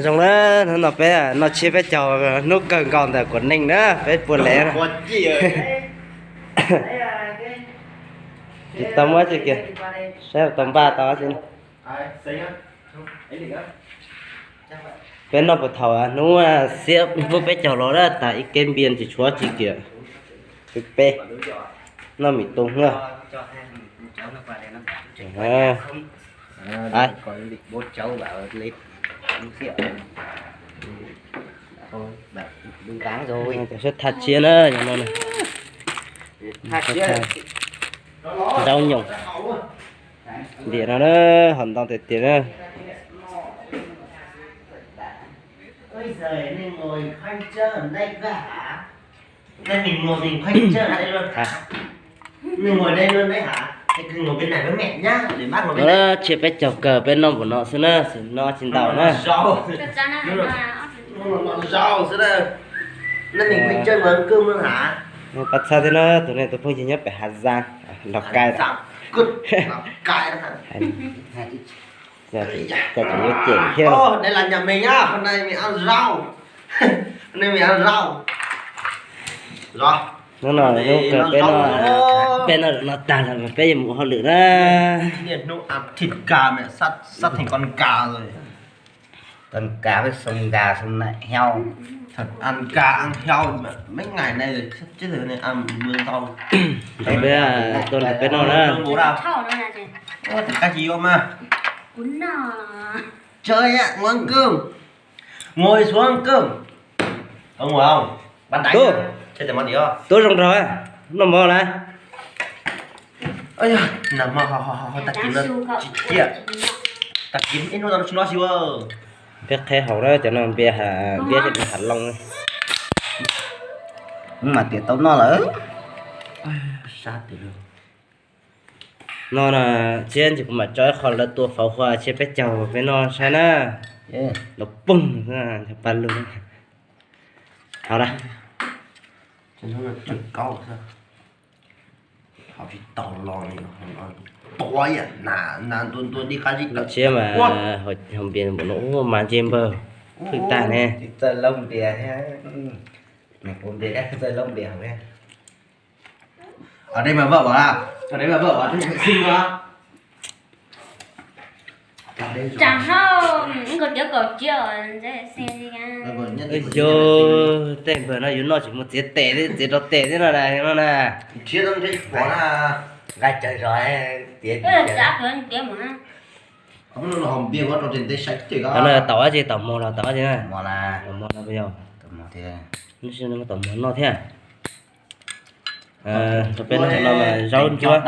Zoo na, hnub no peb noj tsiab peb caug hnub kawg nkaus ntawm Kuam Neeg na, peb puas lev na. Tsis tau muab tsis kiag, saib tau npaj tau tsis. Peb noj puas thaum hnub xiab hnub peb caug los na, tas ib keb npias tsis tshuav tsis kiag. Peb noj mis tooj na. Sib tham tsiab na, zaub nyoos, ntiam no na, hom ntoo tiag tiag na. Tsiab peb caug kawg peb noj npaum no xwb na, tsis noj tsis ntau na. Pab txhab thiab na, tus nej tus phooj ywg nyob pem Hà Giang, Lào Cai. Cas tseem yuav cem thiab. Hnub no hnub kawg peb noj, peb noj no tag lawm peb yuav mus hauj lwm na. Tan ca peb xoo nka xoo nai hiau, tan ca hiau, mấy ngày nay chết rồi nên ăn mưa tao. Peb tuaj nrog peb noj na. Ủa, cái gì mà? Chơi á, ngồi ăn cơm. Ngồi xuống ăn cơm. Có ngồi không? Ban đánh. Tuaj, tuaj zoo nraug, noj mov na. Tab kim, tab kim ib hnub tau tsis noj si. Peb qheb haus na, cov no npias, npias ces npias Hà Long. Mas tias tau noj lawm. No na, tsiab ntsis kuv mam tso ib qho lawv tua pháo hoa tsiab peb caug peb noj saib na. Los poob, pa lug. Hauv na. Tsiab mas hauv npias npaum no ua mas ntse npawg, phwj tag ne. Yog tej npawg no yuav noj tsis muaj txiav tes thiab, txiav rau tes thiab no na, no na. Nqa cawv zog tiav. Tau dab tsi, tau mov los tau dab tsi na? Tau mov no puas yog? Tau mov noj thiab. Rau peb noj no mas zaub ntsuab.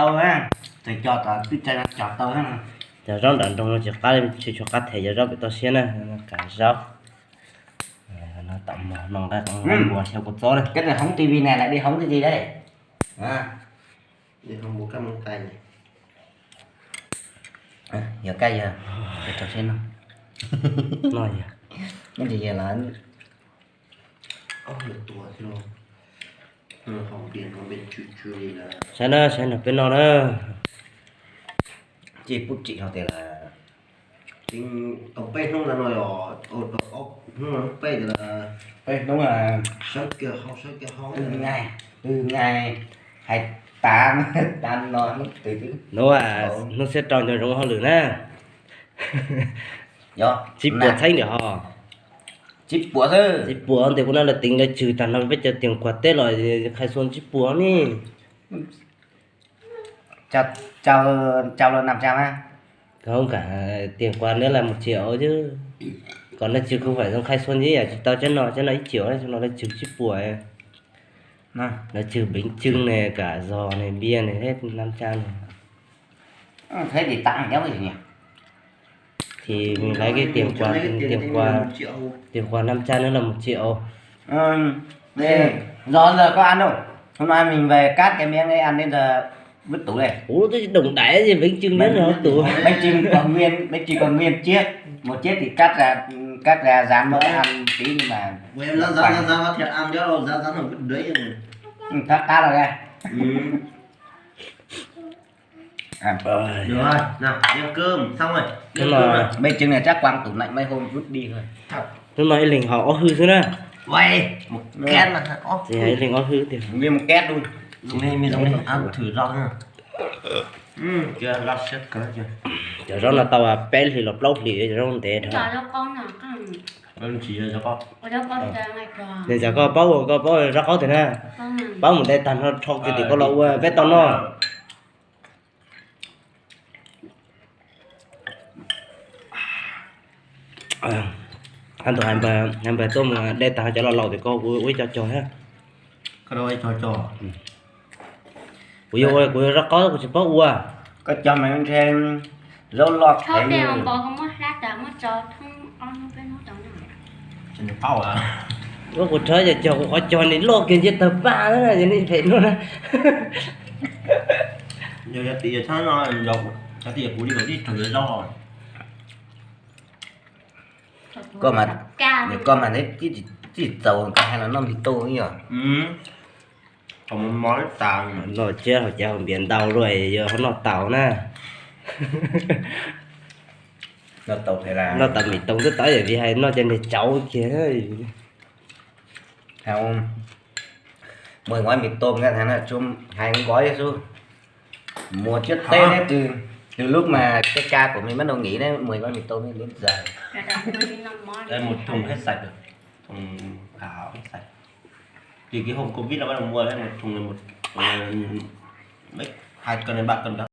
Cov zaub nram nroog no tsis qab, tsis tshua qab them cov zaub pem toj siab na, kav zaub. Tau mov no nqa qoob npua xyaw kua txob na. Cái này hóng tivi này lại đi hóng cái gì đấy? Yog kab yog, rau seb no. No yog. Nyob ntawm yog lawm. Saib na, saib no peb noj na. Ces pub tsim hauv tias lawm. Tau peb hnub no, peb hnub, sawv kiag hauv, sawv kiag hauv, từ ngày, từ ngày hai tám, tám no, hnub xiab rau nco ntsoov hauj lwm na. Tsib puas txheeb ntawm ho. Tsib puas xwb. Tsib puas ntawm kuv no lawv teev lawv tswm tag no peb cov tias kuas teb los khai xuan tsib puas ne. Cau, cau lawv năm trăm á. Không cả, tiền quà nữa là một triệu chứ. Còn lawv tswm không phải không khai xuân chứ, tsis tau cov no, cov no ib triệu, cov no lawv tswm tsib puas. Lawv tswm bánh chưng này, cả giò này, bia này hết năm trăm này. Thế thì tặng nhá. Thì mình lấy cái tiền quà, tiền quà, tiền quà năm trăm nữa là một triệu. Rồi giờ có ăn không? Hôm nay mình về cắt cái miếng đấy ăn đến giờ vứt tủ đây. Ủa, cái đựng đẩy gì bánh chưng đến rồi tủ. Bánh chưng còn nguyên, bánh chưng còn nguyên chiếc. Một chiếc thì cắt ra, cắt ra rán mỡ ăn tí nhưng mà. Ủa, em rán, rán, rán, rán, thiệt ăn chứ, rán, rán rồi vứt đấy rồi. Ừ, cắt, cắt rồi đây. Ừ. Ăn. Được rồi, nào, ăn cơm, xong rồi. Ăn cơm rồi. Mấy trứng này chắc quăng tủ lạnh mấy hôm vứt đi thôi. Hnub no ib leeg haus ob hwj xwb na. Uầy, một két mà. Ib leeg ob hwj tiag. Dùng đi một két luôn. Dùng đi, mình dùng đi, ăn thử rau nha. Ừ, chưa, rau sếp có chưa? Cov zaub no tau peb hlis los plaub hlis, cov zaub ntev dhau. Nws txawm koj paub ua, koj paub zaub qaub tiag na. Paub mus de tag nrho kiag tim koj los ua peb tau noj. Hab tus hais npawg tuaj mus de tag cov laus laus tim koj, kuv ua ib co cog thiab. Kuv yuav ua, kuv yuav zaub qaub kuv tsis paub ua. Koj cog mas ntshe zaub loj. Ua kuv rhawv cov cog, kuv qhov cog nws loj kiag ntshe tawg paj na, yog nej phem no na. Yog tias no, yog tias kuv li tsis raug yuav zaub. Koj mas, koj mas neb tsis txaus koj hais los noj mis tub yog. Noj tsiab hauv cav hauv npias ntau luaj yog ho noj tau na. Noj tau mis tub twb tau yam li hais noj cov niag cauv kiag. Mùi gói mì tôm ra tháng là chung hai gói xu. Mùa trước Tết đấy, từ từ lúc mà cái ca của mình bắt đầu nghỉ đấy, mười gói mì tôm đến đến giờ. Đây, một thùng hết sạch rồi. Thùng hảo hết sạch. Từ cái hôm Covid nó bắt đầu mua đấy, một thùng là một, ờ, mấy, hai cân đến ba cân đó.